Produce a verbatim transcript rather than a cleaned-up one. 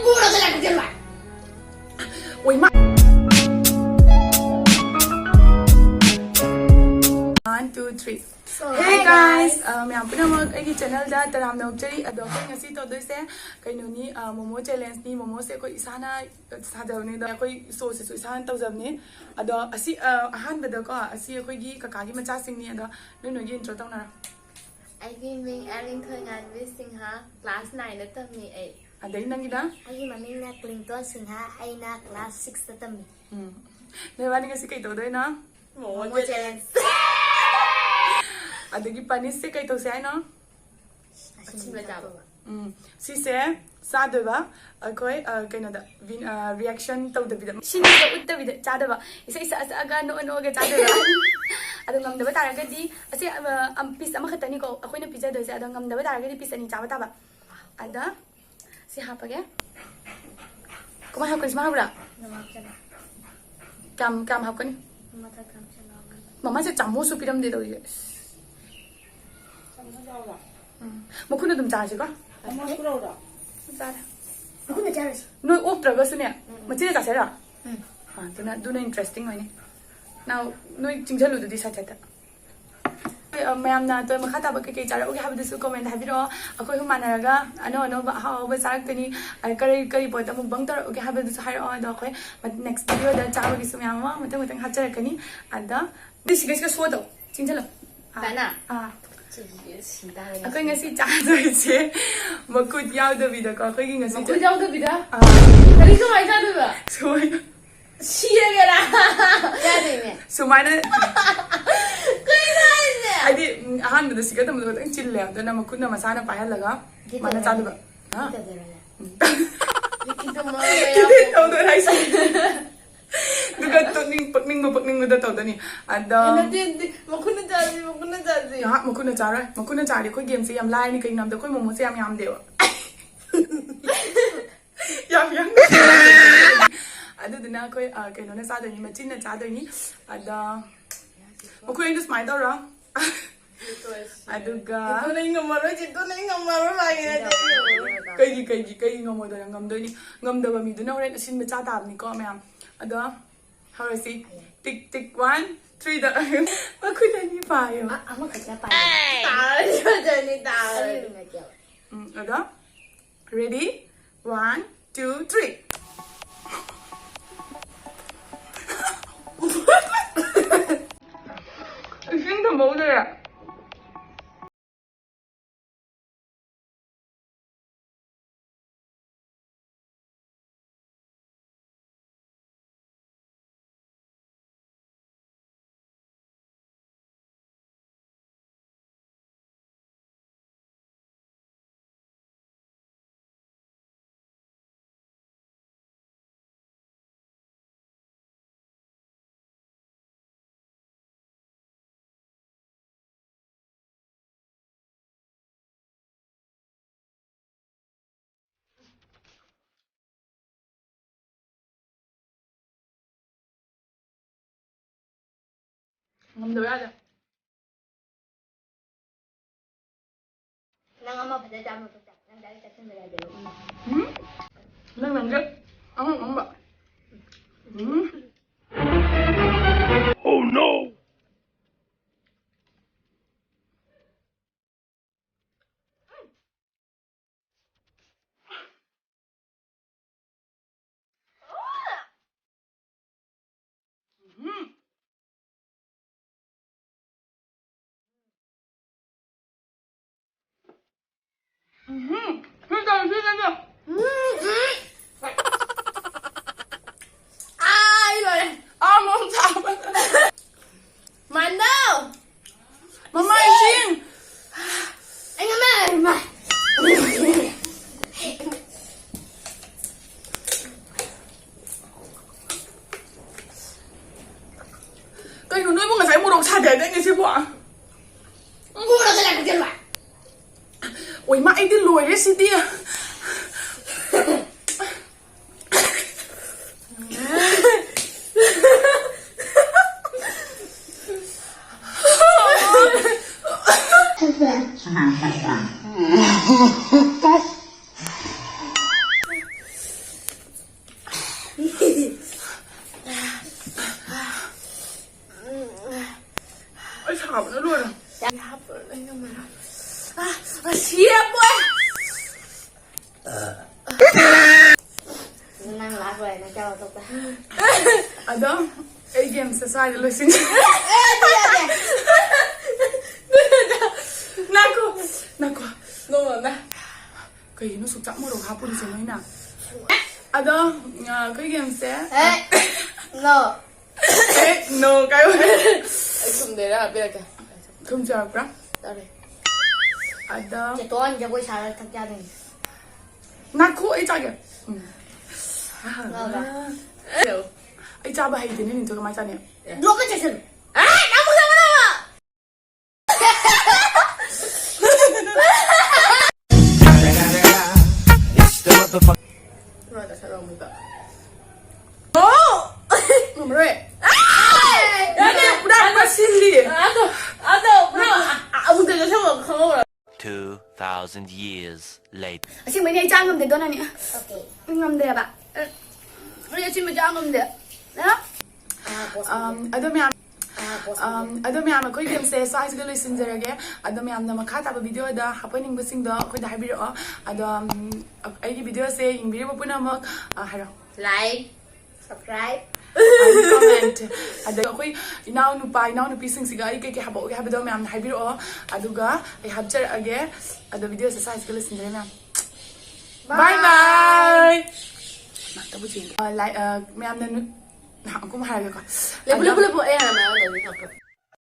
ꯄꯨꯔꯒ ꯂꯥꯛꯀꯗꯕ꯫ ꯑꯣꯏꯃꯥ꯫ One, two, three. So, hey, hi, guys, guys. Uh, ꯃꯌꯥꯝ ꯄꯨꯝꯅꯃꯛ ꯑꯩꯒꯤ channelꯗ ꯇꯔꯥꯝꯅ ꯑꯣꯛꯆꯔꯤ꯫ ꯑꯗꯣ ꯑꯩꯈꯣꯏ ꯉꯁꯤ ꯇꯧꯗꯣꯏꯁꯦ ꯀꯩꯅꯣꯅꯤ, uh, momo challengeꯅꯤ꯫ Momoꯁꯦ ꯑꯩꯈꯣꯏ ꯏꯁꯥꯅ ꯁꯥꯖꯕꯅꯤ꯫ ꯑꯗꯣ ꯑꯩꯈꯣꯏ sauceꯁꯤꯁꯨ ꯏꯁꯥꯅ ꯇꯧꯖꯕꯅꯤ꯫ ꯑꯗꯣ ꯑꯁꯤ, uh, ꯑꯍꯥꯟꯕꯗꯀꯣ, ꯑꯁꯤ ꯑꯩꯈꯣꯏꯒꯤ ꯀꯀꯥꯒꯤ ꯃꯆꯥꯁꯤꯡꯅꯤ꯫ ꯑꯗꯣ ꯅꯣꯏ ꯅꯣꯏꯒꯤ intro ꯇꯧꯅꯔꯣ꯫ ꯑꯩꯒꯤ ꯃꯤꯡ ꯑꯦꯜ ꯂꯤꯟꯊꯣꯏꯉꯥꯟꯕꯤ ꯁꯤꯡꯍ, class nineꯗ ꯇꯝꯃꯤ ꯑꯩ꯫ ꯑꯗꯩ ꯅꯪꯒꯤꯅ? ꯑꯩꯒꯤ ꯃꯃꯤꯡꯅ ꯀ꯭ꯂꯤꯟꯇꯣꯟ ꯁꯤꯡꯍ, ꯑꯩꯅ class sixꯇ ꯇꯝꯃꯤ꯫ ꯎꯝ꯫ ꯅꯣꯏꯕꯥꯅꯤ ꯉꯁꯤ ꯀꯩ ꯇꯧꯗꯣꯏꯅꯣ? Momo momo challenge. ꯑꯗꯒꯤ punishꯁꯦ ꯀꯩ ꯇꯧꯁꯦ ꯍꯥꯏꯅꯣ? ꯑꯁꯤꯟꯕ ꯆꯥꯕ꯫ ꯎꯝ, ꯁꯤꯁꯦ ꯆꯥꯗꯣꯏꯕ ꯑꯩꯈꯣꯏ, ꯑ, ꯀꯩꯅꯣꯗ, ꯚꯤ-, ꯑ, reaction ꯇꯧꯗꯕꯤꯗ, ꯁꯤꯟꯕꯗ ꯎꯠꯇꯕꯤꯗ ꯆꯥꯗꯕ꯫ ꯏꯁꯩ ꯁꯛꯑ ꯁꯛꯑꯒ ꯅꯣꯛꯑ ꯅꯣꯛꯑꯒ ꯆꯥꯗꯣꯏꯕ꯫ ꯑꯗꯣ ꯉꯝꯗꯕ ꯇꯥꯔꯒꯗꯤ, ꯑꯁꯤ, ꯑ, ꯑ, piece ꯑꯃꯈꯛꯇꯅꯤꯀꯣ ꯑꯩꯈꯣꯏꯅ ꯄꯤꯖꯗꯣꯏꯁꯦ꯫ ꯑꯗꯣ ꯉꯝꯗꯕ ꯇꯥꯔꯒꯗꯤ piece ꯑꯅꯤ ꯆꯥꯕ ꯇꯥꯕ꯫ ꯑꯗ ꯁꯤ ꯍꯥꯞꯄꯒꯦ꯫ ꯀꯃꯥꯏ ꯍꯥꯞꯀꯅꯤ? ꯁꯨꯃꯥꯏ ꯍꯥꯞꯄ꯭ꯔꯥ? ꯅꯃꯥꯝ ꯆꯅꯥ꯫ ꯀꯌꯥꯝ, ꯀꯌꯥꯝ ꯍꯥꯞꯀꯅꯤ? ꯃꯊꯛ ꯈꯔ ꯆꯅꯥ꯫ ꯃꯃꯥꯁꯦ ꯆꯥꯃꯣꯁꯨ ꯄꯤꯔꯝꯗꯦ ꯇꯧꯔꯤꯁꯦ꯫ ꯆꯥꯃꯁ ꯌꯥꯎꯕ꯭ꯔꯥ? ꯎꯝ꯫ ꯃꯈꯨꯠꯅ ꯑꯗꯨꯝ ꯆꯥꯔꯁꯤꯀꯣ꯫ ꯆꯥꯃꯁ ꯄꯨꯔꯛꯎꯔꯣ? ꯆꯥꯔꯦ꯫ ꯃꯈꯨꯠꯅ ꯆꯥꯔꯁꯤ꯫ ꯅꯣꯏ ꯑꯣꯛꯇ꯭ꯔꯒꯁꯨꯅꯦ, ꯎꯝ, ꯎꯝ꯫ ꯃꯆꯤꯟꯅ ꯆꯥꯁꯦꯔꯥ? ꯎꯝ꯫ ꯑꯥ, ꯑꯗꯨꯅ, ꯑꯗꯨꯅ interesting ꯑꯣꯏꯅꯤ꯫ ꯅꯥꯎ, ꯅꯣꯏ ꯆꯤꯡꯁꯤꯜꯂꯨꯗꯨꯗꯤ side sideꯇ꯫ ꯑ, ꯃꯌꯥꯝꯅ ꯑꯇꯣꯞꯄ ꯃꯈꯥ ꯇꯥꯕ ꯀꯩꯀꯩ ꯆꯥꯔꯛꯎꯒꯦ ꯍꯥꯏꯕꯗꯨꯁꯨ comment ꯍꯥꯏꯕꯤꯔꯛꯑꯣ꯫ ꯑꯩꯈꯣꯏ ꯑꯍꯨꯝ ꯃꯥꯟꯅꯔꯒ ꯑꯅꯧ ꯑꯅꯧꯕ ꯑꯍꯥꯎ ꯑꯍꯥꯎꯕ ꯆꯥꯔꯛꯇꯣꯏꯅꯤ꯫ ꯑ, ꯀꯔꯤ ꯀꯔꯤ ꯄꯣꯠꯇ mukbang ꯇꯧꯔꯛꯎꯒꯦ ꯍꯥꯏꯕꯗꯨꯁꯨ ꯍꯥꯏꯔꯛꯑꯣ꯫ ꯑꯗꯣ ꯑꯩꯈꯣꯏ ꯃ-, next videoꯗ ꯆꯥꯕꯒꯤꯁꯨ ꯃꯌꯥꯝ ꯑꯃ ꯃꯊꯪ ꯃꯊꯪ ꯍꯥꯞꯆꯔꯛꯀꯅꯤ꯫ ꯑꯗ ꯁꯤꯒ ꯁꯤꯒ show ꯇꯧ꯫ ꯆꯤꯡꯁꯤꯜꯂꯣ꯫ ꯑꯥ꯫ ꯐꯖꯅ? ꯑꯥ꯫ ꯁꯤ, ꯁꯤ ꯇꯥꯔꯦ꯫ ꯑꯩꯈꯣꯏ ꯉꯁꯤ ꯆꯥꯗꯣꯏꯁꯦ ꯃꯈꯨꯠ ꯌꯥꯎꯗꯕꯤꯗꯀꯣ, ꯑꯩꯈꯣꯏꯒꯤ ꯉꯁꯤ ꯃꯈꯨꯠ ꯆꯥ-, ꯌꯥꯎꯗꯕꯤꯗ? ꯑꯥ꯫ ꯀꯔꯤ ꯀꯃꯥꯏꯅ ꯆꯥꯗꯣꯏꯕ? ꯁꯨꯃꯥꯏꯅ꯫ ꯁꯤꯔꯒꯦꯔꯥ? ꯆꯥꯗꯣꯏꯅꯦ꯫ ꯁꯨꯃꯥꯏꯅ꯫ ꯀꯩꯅꯣ ꯍꯥꯏꯁꯦ? ꯍꯥꯏꯗꯤ, ꯎꯝ, ꯑꯍꯥꯟꯕꯗ ꯁꯤꯒ ꯇꯝꯕꯗꯣ ꯈꯤꯇꯪ ꯆꯤꯜꯂꯦ, ꯑꯗꯨꯅ ꯃꯈꯨꯠꯅ ꯃꯁꯥꯅ ꯄꯥꯏꯍꯜꯂꯒ ꯃꯥꯅ ꯆꯥꯗꯣꯏꯕ꯫ ꯍꯥ? ꯀꯤꯗꯣꯏꯔꯣꯅꯦ? ꯎꯝ꯫ ꯀꯤꯗꯣꯏꯔꯣ ꯍꯥꯏꯁꯦ? ꯑꯗꯨꯒ ꯇꯣꯛꯅꯤꯡ-, ꯄꯛꯅꯤꯡꯕ ꯄꯛꯅꯤꯡꯕꯗ ꯇꯧꯗꯣꯏꯅꯤ꯫ ꯑꯗꯣ ꯑꯦ, ꯅꯠꯇꯦ, ꯅꯠꯇꯦ꯫ ꯃꯈꯨꯠꯅ ꯆꯥꯁꯤ, ꯃꯈꯨꯠꯅ ꯆꯥꯁꯤ꯫ ꯉꯥꯏꯍꯥꯛ ꯃꯈꯨꯠꯅ ꯆꯥꯔꯣꯏ꯫ ꯃꯈꯨꯠꯅ ꯆꯥꯔꯗꯤ ꯑꯩꯈꯣꯏ gameꯁꯦ ꯌꯥꯝ ꯂꯥꯏꯔꯅꯤ꯫ ꯀꯩꯒꯤꯅꯣ ꯍꯥꯏꯕꯗ ꯑꯩꯈꯣꯏ ꯃꯣꯃꯣꯁꯦ ꯌꯥꯝ ꯌꯥꯝꯗꯦꯕ꯫ ꯌꯥꯝ ꯌꯥꯝ-, ꯑꯗꯨꯗꯨꯅ ꯑꯩꯈꯣꯏ, ꯑ, ꯀꯩꯅꯣꯅ ꯆꯥꯗꯣꯏꯅꯤ, ꯃꯆꯤꯟꯅ ꯆꯥꯗꯣꯏꯅꯤ꯫ ꯑꯗ ꯃꯈꯣꯏ ꯑꯅꯤꯗꯣ ꯁꯨꯃꯥꯏꯅ ꯇꯧꯔꯣ꯫ ꯑꯗꯨꯒ ꯆꯤꯠꯇꯨꯅ ꯑꯩ ꯉꯝꯃꯔꯣꯏ, ꯆꯤꯠꯇꯨꯅ ꯑꯩ ꯉꯝꯃꯔꯣꯏ, ꯃꯥꯒꯤ ꯅꯠꯇꯦ꯫ ꯀꯩꯒꯤ, ꯀꯩꯒꯤ, ꯀꯩꯒꯤ ꯉꯝꯃꯣꯏꯗꯣꯏꯅꯣ? ꯉꯝꯗꯣꯏꯅꯤ꯫ ꯉꯝꯗꯕ ꯃꯤꯗꯨꯅ ꯍꯣꯔꯦꯟ ꯑꯁꯤꯟꯕ ꯆꯥ ꯇꯥꯕꯅꯤꯀꯣ, ꯃꯌꯥꯝ꯫ ꯑꯗꯣ ꯍꯧꯔꯁꯤ꯫ ꯇꯤꯛ, ꯇꯤꯛ, one, three ꯗ꯫ ꯃꯈꯨꯠ ꯑꯅꯤ ꯄꯥꯏꯌꯣ꯫ ꯑ-, ꯑꯃꯈꯛꯇ ꯄꯥꯏꯌꯣ꯫ ꯇꯥꯔꯅꯤ, ꯐꯖꯅꯤ, ꯇꯥꯔꯅꯤ꯫ ꯑꯅꯤꯃꯛ ꯅꯠꯇꯦꯕ꯫ ꯎꯝ, ꯑꯗꯣ, ready? One, two, three. ꯏꯁꯤꯡ ꯊꯝꯍꯧꯗ꯭ꯔꯦ꯫ ꯉꯝꯗꯕ ꯌꯥꯗꯦ꯫ ꯅꯪ ꯑꯃ ꯐꯖꯅ ꯆꯥꯕ ꯃꯊꯧ ꯇꯥꯏ꯫ ꯅꯪ direct ꯆꯥꯁꯤꯟꯕ ꯌꯥꯗꯦꯕ꯫ ꯎꯝ? ꯅꯪ ꯅꯪꯒ ꯑꯉꯝ ꯑꯉꯝꯕ꯫ ꯎꯝ? Oh no! ꯎꯝ꯫ ꯎꯝ꯫ ꯁꯤ ꯇꯧ, ꯁꯤ ꯇꯧ꯫ ꯎꯝ, ꯎꯝ꯫ ꯑꯥ, ꯑꯩ ꯂꯣꯏꯔꯦ꯫ ꯑꯥ, ꯃꯣꯔꯣꯛ ꯁꯥꯕ꯫ ꯃꯥꯟꯗꯧ! ꯃꯃꯥꯏꯁꯤꯡ! ꯑꯩ ꯉꯝꯃꯦ! ꯏꯃꯥ! ꯀꯩꯅꯣ, ꯅꯣꯏꯕꯨ ꯉꯁꯥꯏ ꯃꯣꯔꯣꯛ ꯁꯥꯗꯦ ꯍꯥꯏꯗꯥꯏꯅꯦ ꯁꯤꯕꯣ? ꯃꯣꯔꯣꯛ ꯀꯌꯥ ꯄꯤꯖꯜꯂꯣ? ꯑꯣꯏꯃꯥ, ꯑꯩꯗꯤ ꯂꯣꯏꯔꯦ ꯁꯤꯗꯤ꯫ ꯑꯗꯣ ꯑꯩ ꯒꯦꯝꯁꯦ ꯁ꯭ꯋꯥꯏꯗ ꯂꯣꯏꯁꯤꯟ ꯅꯥꯀꯣ ꯅꯥꯀꯣ ꯅꯣꯡꯃ ꯀꯩꯒꯤꯅꯣ ꯁꯨꯛꯆꯥꯛ ꯃꯣꯔꯣꯛ ꯍꯥꯞꯄꯨꯔꯤꯁꯦ ꯅꯣꯏꯅ? ꯑꯗꯣ ꯑꯩꯈꯣꯏ ꯒꯦꯝꯁꯦ ꯅꯣ ꯑꯦ ꯅꯣ ꯀꯥꯏ ꯑꯣꯏ ꯑꯩ ꯊꯨꯝꯗꯦꯔꯥ ꯍꯥꯞꯄꯤꯔꯛꯀꯦ꯫ ꯊꯨꯝ ꯆꯥꯔꯛꯄ꯭ꯔꯥ? ꯆꯥꯔꯦ꯫ ꯑꯗꯣ ꯆꯦꯇꯣꯟ ꯖꯒꯣꯏ ꯁꯥꯔ ꯊꯛ ꯆꯥꯗꯣꯏꯅꯤ꯫ ꯅꯥꯈꯣ ꯑꯩ ꯆꯥꯒꯦ꯫ ꯎꯝ꯫ ꯉꯥꯎꯕ꯭ꯔꯥ? ꯑꯩ ꯆꯥꯕ ꯍꯩꯇꯦꯅꯦ ꯅꯤꯡꯊꯣ ꯀꯃꯥꯏ ꯆꯥꯅꯤ? ꯂꯣꯛꯀ ꯆꯠꯁꯤꯜꯂꯨ꯫ ꯑꯦ ꯅꯪ ꯃꯨꯛ ꯆꯥꯕ ꯅꯪ꯫ ꯉꯝꯃꯔꯣꯏ꯫ ꯌꯥꯗꯦ, ꯄꯨꯔꯥ ꯄꯨꯔꯥ ꯁꯤꯜꯂꯤ꯫ ꯑꯗꯣ ꯑꯗꯣ ꯄꯨꯔꯥ ꯑꯃꯨꯛꯇ ꯆꯠꯁꯤꯜꯂꯨ ꯈꯪꯍꯧꯔꯣꯏ꯫ Two thousand years later. ꯑꯁꯦꯡꯕꯩꯅꯦ ꯑꯩ ꯆꯥ ꯉꯝꯗꯦ ꯗꯣꯅꯥꯅꯤ꯫ ꯉꯝꯗꯦꯕ꯫ ꯑꯩ ꯑꯁꯤꯟꯕ ꯆꯥ ꯉꯝꯗꯦ꯫ ꯑ? ꯑꯗꯣ ꯃꯌꯥꯝ ꯑꯗꯣ ꯃꯌꯥꯝ ꯑꯩꯈꯣꯏ ꯒꯦꯝꯁꯦ ꯁ꯭ꯋꯥꯏꯁꯤꯗ ꯂꯣꯏꯁꯤꯟꯖꯔꯒꯦ꯫ ꯑꯗꯣ ꯃꯌꯥꯝꯅ ꯃꯈꯥ ꯇꯥꯕ ꯚꯤꯗꯤꯑꯣꯗ ꯍꯥꯞꯄꯣꯏꯅꯤꯡꯕꯁꯤꯡꯗꯣ ꯑꯩꯈꯣꯏꯗ ꯍꯥꯏꯕꯤꯔꯛꯑꯣ꯫ ꯑꯗꯣ ꯑꯩꯒꯤ ꯚꯤꯗꯤꯑꯣꯁꯦ ꯌꯦꯡꯕꯤꯔꯤꯕ ꯄꯨꯝꯅꯃꯛ ꯍꯥꯏꯔꯣ꯫ Like, subscribe, comment꯫ ꯑꯗ ꯑꯩꯈꯣꯏ ꯏꯅꯥꯎꯅꯨꯄꯥ ꯏꯅꯥꯎꯅꯨꯄꯤꯁꯤꯡꯁꯤꯒ ꯑꯩ ꯀꯩꯀꯩ ꯍꯥꯞꯄꯛꯎꯒꯦ ꯍꯥꯏꯕꯗꯣ ꯃꯌꯥꯝꯅ ꯍꯥꯏꯕꯤꯔꯛꯑꯣ꯫ ꯑꯗꯨꯒ ꯑꯩ ꯍꯥꯞꯆꯔꯛꯑꯒꯦ꯫ ꯑꯗꯣ ꯚꯤꯗꯤꯑꯣꯁꯦ ꯁ꯭ꯋꯥꯏꯁꯤꯗ ꯂꯣꯏꯁꯤꯟꯖꯔꯦ ꯃꯌꯥꯝ꯫ Bye bye. ꯃꯌꯥꯝꯅ ꯅꯨ- ꯅꯍꯥꯟ ꯑꯃꯨꯛ ꯍꯥꯏꯔꯒꯦꯀꯣ꯫ ꯂꯦꯞꯄꯨ, ꯂꯦꯞꯄꯨ, ꯂꯦꯞꯄꯨ꯫ ꯑꯩ ꯍꯥꯟꯅ ꯃꯌꯥꯝ ꯂꯣꯏꯅ ꯍꯥꯞꯄ꯭ꯔꯣ?